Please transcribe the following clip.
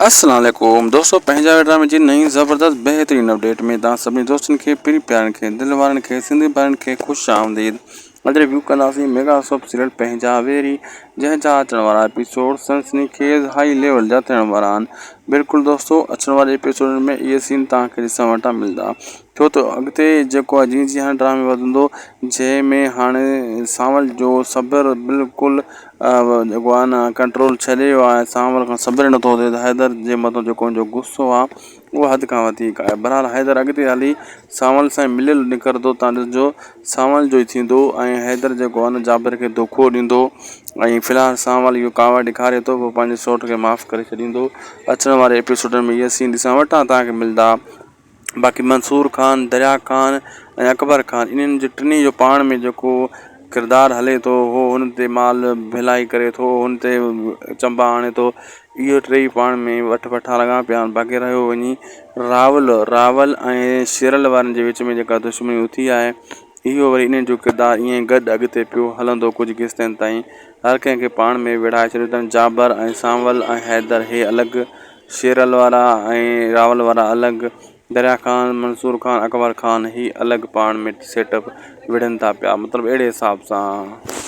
السلام عليڪم دوستو پنهنجا ڊرامي جي نئين زبردست بهترين اپڊيٽ ۾ توهان سڀني دوستن کي پرين پيارن کي دل وارن کي سنڌي ڀائرن کي خوش آمديد اڄ ريويو ڪنداسين ميگا سوپ سيريل پنهنجا ويري جنهن جا اچڻ وارا ايپيسوڊ سنسني خيز هائي ليول جا ٿيڻ وارا آهن بلڪل دوستو اچڻ واري ايپيسوڊن ۾ اهي سين توهان کي ڏسڻ وٽان ملندا ڇو ته اڳتي جيڪو آهي جيئن جيئن هاڻي ڊرامي وڌندو جنهن ۾ هاڻي سانول جو صبر بلڪل جيڪو آهي نه ڪنٽرول ڇڏي ويو آهي سانول کان صبر نٿو ٿئي ته حيدر جي مٿان جيڪو هن جو غصو آهي اهو حد کان وڌيڪ آهي بهرحال حيدر اڳتي هلي سانول سان مليل نڪرندو تان ڏسجو سانول جو ئي ٿيندو ۽ حيدر جيڪو آهي نه جابر کي دوکو ڏيندو ۽ في الحال سانول اهو ڪاوڙ ڏيکاري ٿو پوء پنهنجي سوٽ کي معاف ڪري ڇڏيندو اچڻ واري ايپيسوڊن ۾ اهي سين ڏسڻ وٽان توهان کي ملندا باقي منصور خان، دريا خان ۽ اڪبر خان انهن جي ٽنهي جو پاڻ ۾ جيڪو ڪردار هلي ٿو هو هن تي مال ڀلائي ڪري ٿو هن تي چنبا هڻي ٿو اهي ٽيئي پاڻ ۾ وٺ وٺان لڳا پيا آهن باقي رهيو وڃي راول راول ۽ شيرل وارن جي وچ ۾ جيڪا دشمني اٿي آهي اهو وري انهن جو ڪردار ائين گڏ اڳتي پيو هلندو ڪجهه قسطن تائين هر ڪنهن کي پاڻ ۾ وڙهائي ڇڏيو اٿن جابر ۽ سانول ۽ حيدر هي الڳ شيرل وارا ۽ راول وارا الڳ، دريا خان، منصور خان، اڪبر خان هي الڳ پاڻ ۾ سيٽ اپ وڙهن ٿا پيا مطلب اهڙي حساب سان.